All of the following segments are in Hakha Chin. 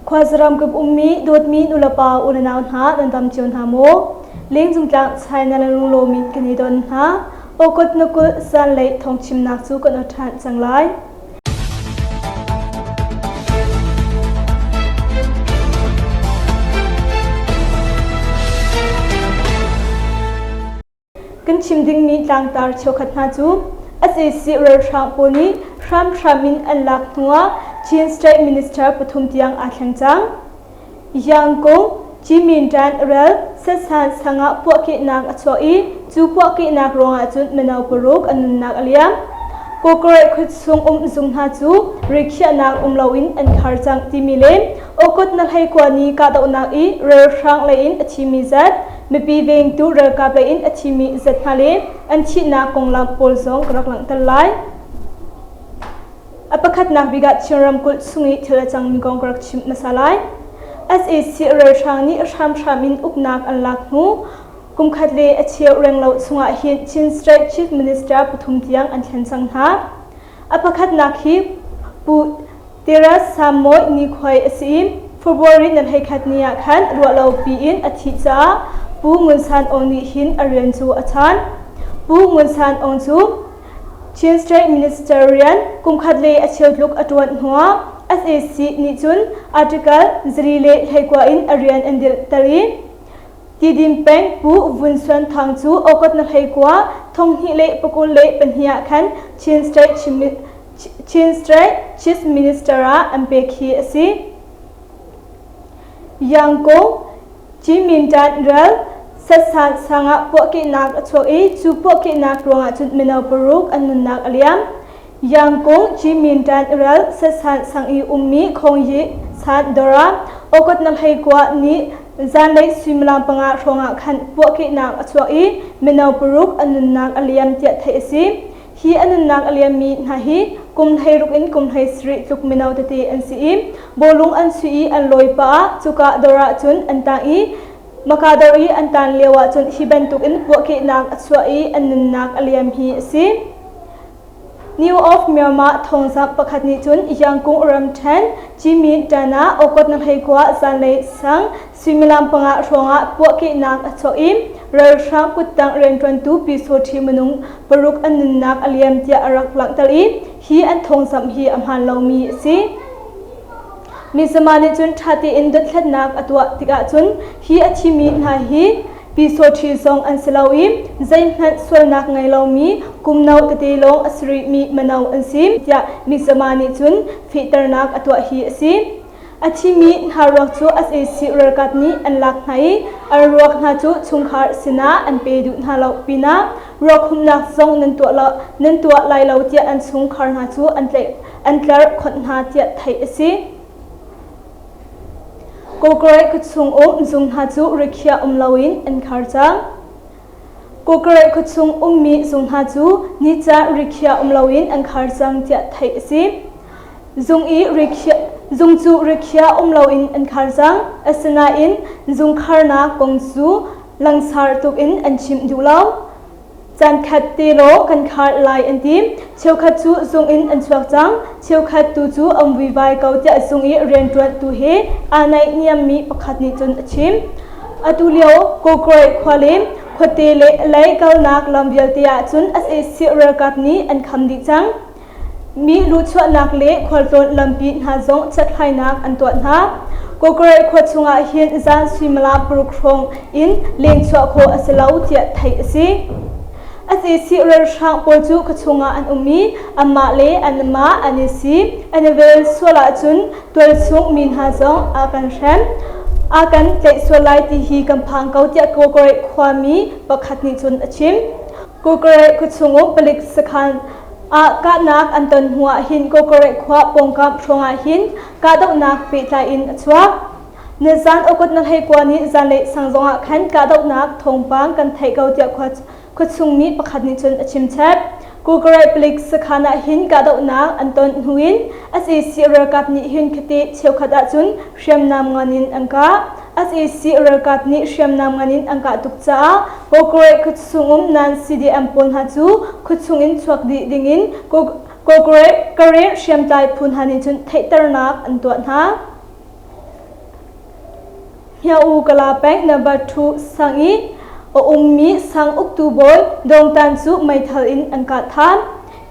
Khuazaram kip ummi dawtmi nulepa unau hna nan dam cio hna maw? Lengcungtlang China le lunglawm in kan i don hna. Awkot na kulh zanlei thawngchimnak cu kan awt ṭhan cang lai. Kan chim dingmi tlangtar cheukhat hna cu sac ralhrang pawl nih hramhram in an lak hnuah Chin State Minister pathum tiang aa thleng cang. Yangkung Ciminṭan ral Setsan sang ah puahkehnak a chuak i cu puahkehnak ruangah cun mino paruk an nunnak a liam. Kawkawraih khuachung um zung hna cu rikhiahnak um loin an khar cang timi le Awkut na hleikua ni kahdohnak i ralhrang lei in a thimi zat, mipi vengtu ralkap lei in a thimi zat hna le an thihnak konglam pawl zong ka rak langhter lai. A pakhatnak bik ah Chin ramkulh chung i thil a cangmi kong ka rak chimh hmasa lai. Sac ralhrang nih hramhram in uknak an lak hnu kumkhat le a cheu renglo chungah hin Chin State Chief Minister pathum tiang an thlen cang hna. A pakhatnak hi Pu Teras Sammawi Nikhuai a si i February ni 11 ni ah khan ruahlo piin a thih caah Pu Ngun San Aung nih hin a rian cu a chaan. Pu Ngun San Aung cu Chin State Minister rian kumkhat le a cheu tluk a ṭuan hnuah sac nih cun article 121 in a rian an dirhter i Tidim peng Pu Vun Suan Thang cu August na 19 2022 ah khan Chin State Chin State Chief Minister ah an pek hi a si. Yangkung Ciminṭan ral Setsan sang ah puahkehnak a chuak i cu puahkehnak ruangah cun mino paruk an nunnak a liam. Yangkung Ciminṭan ral Setsan sang i ummi Khongyi San dawr ah August na 19 ni zanlei suimilam panga hrawngah khan puahkehnak a chuak i mino paruk an nunnak a liam tiah theih a si. Hi a nunnak a liammi hna hi kum 16 in kum 17 tluk mino tete an si i bawlung an chuih i an lawi pah ah cuka dawr ah cun an tang i maka dawr i an tan lio ah cun hi bantukin puahkehnak a chuah i an nunnak a liam hi a si. New of Myanmar thawngzamh pakhat nih cun Yangkung ramṭhen Cimin ṭan ah Okot na 19 zanlei sang Suimilam panga hrawngah puahkehnak a chuak i ralhrang kuttang rianṭuantu Pyusawṭhi minung paruk an nunnak a liam tiah a rak langhter i hi an thawngzamh hi a hmaan lomi a si. Mizama nih cun ṭha tein dothlatnak a tuah tikah cun hi a thimi hna hi Pyusawṭhi zong an si lo i zeihmanh sualnak ngei lomi kum no tete lawng a si rihmi mino an si tiah Mizama nih cun fehternak a tuah hi a si. A thimi hna ruak cu sac ralkap nih an lak hna i an ruak hna cu chungkhar sinah an pe duh hna lo pinah ruak humnak zong nan tuah lo nan tuah lai lo tiah an chungkhar hna cu an tlaih an tlerh khonh hna tiah theih a si. Kawkawraih khuachung um zung hna cu rikhiah um loin an khar cang. Kawkawraih khuachung ummi zung hna cu nica rikhiah um loin an khar cang tiah theih a si. Zung i rikhiah zung cu rikhiah um loin an khar cang. Asinain zung kharnak kong cu langsar tuk in an chimh duh lo. Caankhat te law kan khar lai an ti. Cheukhat cu zung in an chuak cang. Cheukhat tu cu an vuivai ko tiah zung i rianṭuantu he aa naihniammi pakhat nih cun a chim. Atu lio Kawkawraih khua le khuate le lei kalnak lam vialte ahcun sac ralkap nih an kham dih cang. Mi luhchuahnak le khualtlawn lampi hna zong checkhlainak an tuah hna. Kawkawraih khua chungah hin zan suimilam paruk hrawng in lengchuah khawh a si lo tiah theih a si. Sac ralhrang pawl cu khuachung ah an um i anmah le anmah an i si. An i vel sual ahcun tualchung mi hna zong a kan hrem. A kan tlaih sual lai ti hi kan phang ko tiah Kawkawraih khuami pakhat nih cun a chim. Kawkawraih khuachung um palik sakhan ah kahnak an ton hnu ah hin Kawkawraih khua pawngkam hrawng ah hin kahdohnak pehtlai in a chuak. Nizan August na 19 ni zanlei sang zong ah khan kahdohnak thawngpang kan theih ko tiah khua khuachung mi pakhat nih cun a chim chap. Kawkawraih palik sakhan ah hin kahdohnak an ton hnu in sac ralkap nih hin khuate cheukhat ahcun hriamnam ngan in an kah. Sac ralkap nih hriamnam ngan in an kah tuk caah Kawkawraih khuachung um nan CDM pawl hna cu khuachung in chuak dih dingin Kawkawraih Karen hriamtlai phu hna nih cun theihternak an tuah hna. Hmia-U Kala peng number 2 sang i a ummi sang uktu bawi Dawngtan cu meithal in an kah than.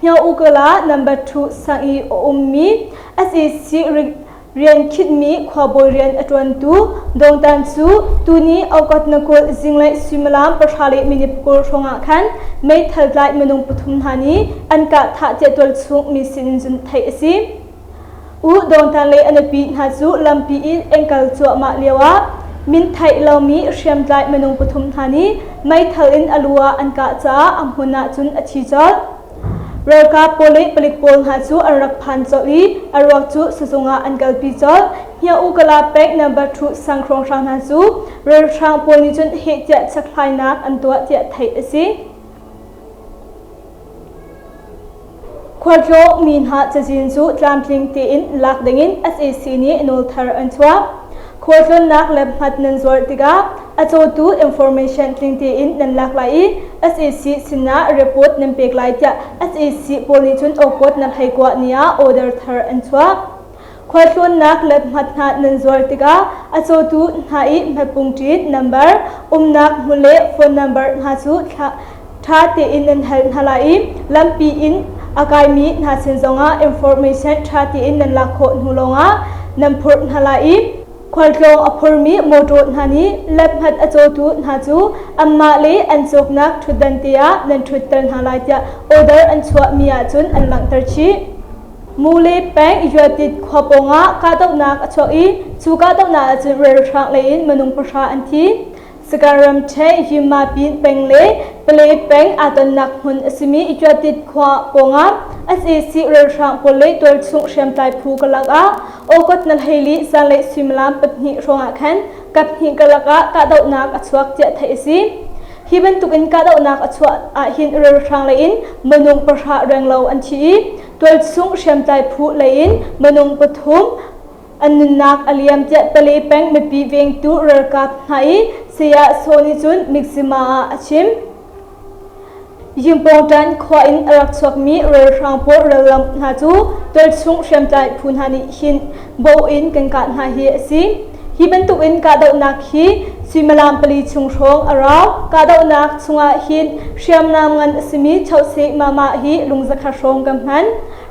Hmia-U Kala number 2 sang i a ummi sac rian khinhmi khuabawi rian a ṭuantu Dawngtan cu tuni August na 20 zinglei suimilam pahra le minute 20 hrawngah khan meithal tlai minung pathum hna nih an kah thah tiah tualchung mi sinin cun theih a si. U Dawngtan le a nupi hna cu lampi in an kal cuahmah lioah min theih lomi hriamtlai minung pathum hna nih meithal in a lu ah an kah caah a hmun ah cun a thi colh. Ralkap pawl le palik pawl hna cu an rak phan colh i a ruak cu sizung ah an kalpi colh. Hniah-U-Kala peng number 2 sang hrawnghrang hna cu ralhrang pawl nih cun heh tiah chekhlainak an tuah tiah theih a si. Khualtlawng mi hna cazin cu tlamtling tein lak dingin sac nih nawl thar an chuah. Khualtlawnnak le hmat nan zuar tikah a cawtu information tling tein nan lak lai i sac sinah report nan pek lai tiah sac pawl nih cun awkawt na hleikua ni ah order thar an chuah. Khualtlawnnak le hmat hna nan zuar tikah a cawtu hna i hmatpungṭin number, umnak hmun le phone number hna cu ṭha tein nan hal hna lai i lampi in a kaimi hna sin zongah information ṭha tein nan lak khawh hnu lawngah nan phurh hna lai i khualtlawng a phurmi mawṭaw hna nih lethmat a cawtu hna cu anmah le an cawknak ṭhutdan te ah nan ṭhutter hna lai tiah order an chuahmi ahcun an langhter chih. Mule peng Yuatit khua pawngah kahdohnak a chuak i cu kahdohnak ahcun ralhrang lei in minung pahra an thi. Sagaing ramṭhen Yinmapin peng le Pale peng aa tonnak hmun a simi Yuatit khua pawngah sac ralhrang pawl le tualchung hriamtlai phu karlak ah August na hleili zanlei suimilam pahnih hrawngah khan kaphnih karlak ah kahdohnak a chuak tiah theih a si. Hi bantukin kahdohnak a chuah ahhin ralhrang lei in minung pahra renglo an thi i tualchung hriamtlai phu lei in minung pathum an nunnak a liam tiah Pale peng mipi vengtu ralkap hna i Saya Saw nih cun Mizzima ah a chim. Yimpawngṭan khua in a rak chuakmi ralhrang pawl rallam hna cu tualchung hriamtlai phu hna nih hin bo in kan kah hna hi a si. Hi bantukin kahdohnak hi suimilam pali chung hrawng a rau. Kahdohnak chungah hin hriamnam ngan a simi Choseh Mama hi lungzakha hrawng kan hman.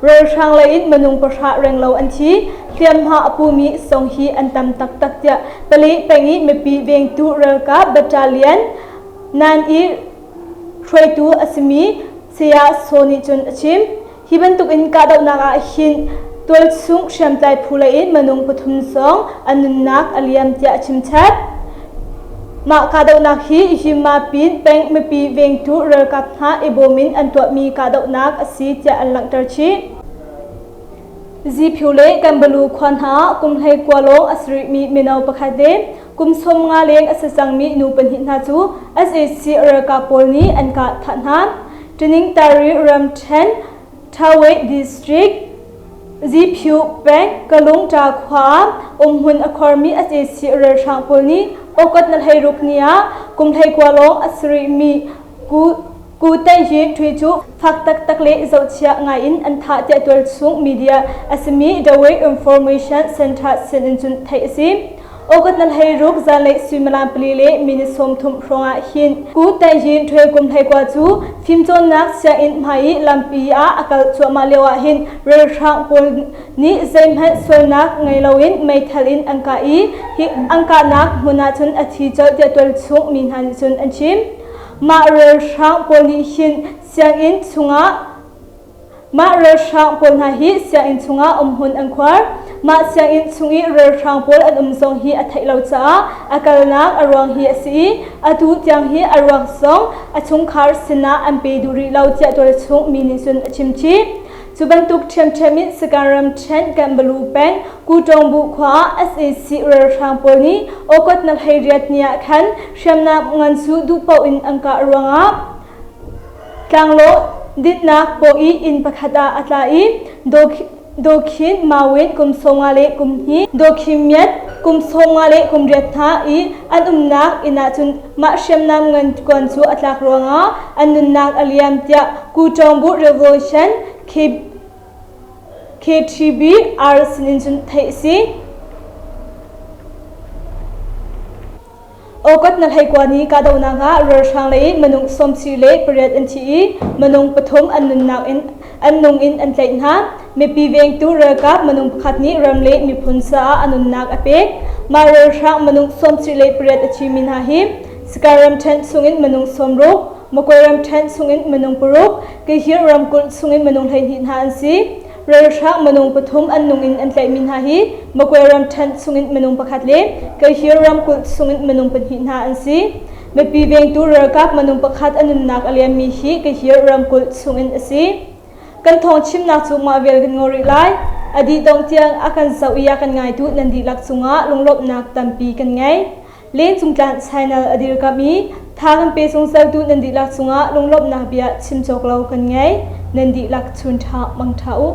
Ralhrang lei in minung pahra renglo an thi. Hliamhma a pumi song hi an tam taktak tiah pali peng i mipi vengtu ralkap battalion nan i hruaitu a simi Saya Saw nih cun a chim. Hi bantukin kahdohnak ah hin tualchung hriamtlai phu lei in minung pathum zong an nunnak a liam tiah a chimchap. Mah kahdohnak hi Yinmapin peng mipi vengtu ralkap hna i bawm in an tuahmi kahdohnak a si tiah an langhter chih. Ziphiu le Kanbalu khua hna ah kum 19 lawng a si rihmi mino pakhat le kum 50 leng a si cangmi nu pahnih hna cu sac ralkap pawl nih an kah thah hna. Taningtari ramṭhen Thawei district Ziphiu peng Kalungṭa khua ah umhmun a khuarmi sac ralhrang pawl nih August na 16 ni ah kum 19 lawng a si rihmi Ku Tae-hyi Htwe cu fak taktak le zohchia ngai in an thah tiah tualchung media a simi Dawei Information Center sin in cun theih a si. August na 16 zanlei suimilam pali le minute 30 hrawngah hin Ku Tae-hyi Htwe kum 19 cu fimcawnnak sianginn hmai i lampi ah a kal cuahmah lio ah hin ralhrang pawl nih zeihmanh sualnak ngei loin meithal in an kah i hi an kahnak hmun ah cun a thi colh tiah tualchung mi hna nih cun an chim. Mah ralhrang pawl nih hin sianginn chungah Mah ralhrang pawl hna hi sianginn chungah umhmun an khuar. Mah sianginn chung i ralhrang pawl an um zong hi a theih lo caah a kalnak a ruang hi a si i atu tiang hi a ruak zong a chungkhar sinah an pe duh rih lo tiah tualchung mi nih cun a chim chih. Cu bantuk ṭhiamṭhiam in Sagaing ramṭhen Kanbalu peng Kutawngbu khua ah sac ralhrang pawl nih August na 18 ni ah khan hriamnam ngan cu duhpaoh in an kah ruangah tlanglaw dinhnak paw i inn pakhat ah a tla i Dawkhin Mawin kum 50 le kum hnih, Dawkhin Myat kum 50 le kum riat hna i an umnak inn ah cun mah hriamnam ngan kuan cu a tlak ruangah an nunnak a liam tiah Kutawngbu Revolution KTB R sinin cun theih a si. August na 19 ni kahdohnak ah ralhrang lei minung 48 an thi i minung pathum an nunnak in an nung in an tlaih hna. Mipi vengtu ralkap minung pakhat nih ram le miphun caah a nunnak a pek. Mah ralhrang minung 38 a thimi hna hi Sagaing ramṭhen chungin minung 60, Magway ramṭhen chungin minung paruk, Kayhin ramkulh chungin minung 12 hna an si. Ralhrang minung pathum an nung in an tlaihmi hna hi Magway ramṭhen chungin minung pakhat le Kayhin ramkulh chungin minung pahnih hna an si. Mipi vengtu ralkap minung pakhat a nunnak a liammi hi Kayhin ramkulh chungin a si. Kan thawng chimnak cu mah vial kan ngol rih lai. A dih dongh tiang a kan zoh i a kan ngaitu nan dihlak cungah lunglawmhnak tampi kan ngei. Lengcung tlan channel a dirkamh i tha kan pe zungzaltu nan dihlak cungah lunglawmhnak bia chim cawk lo kan ngei. Nan dihlak chun ṭha mang ṭha u.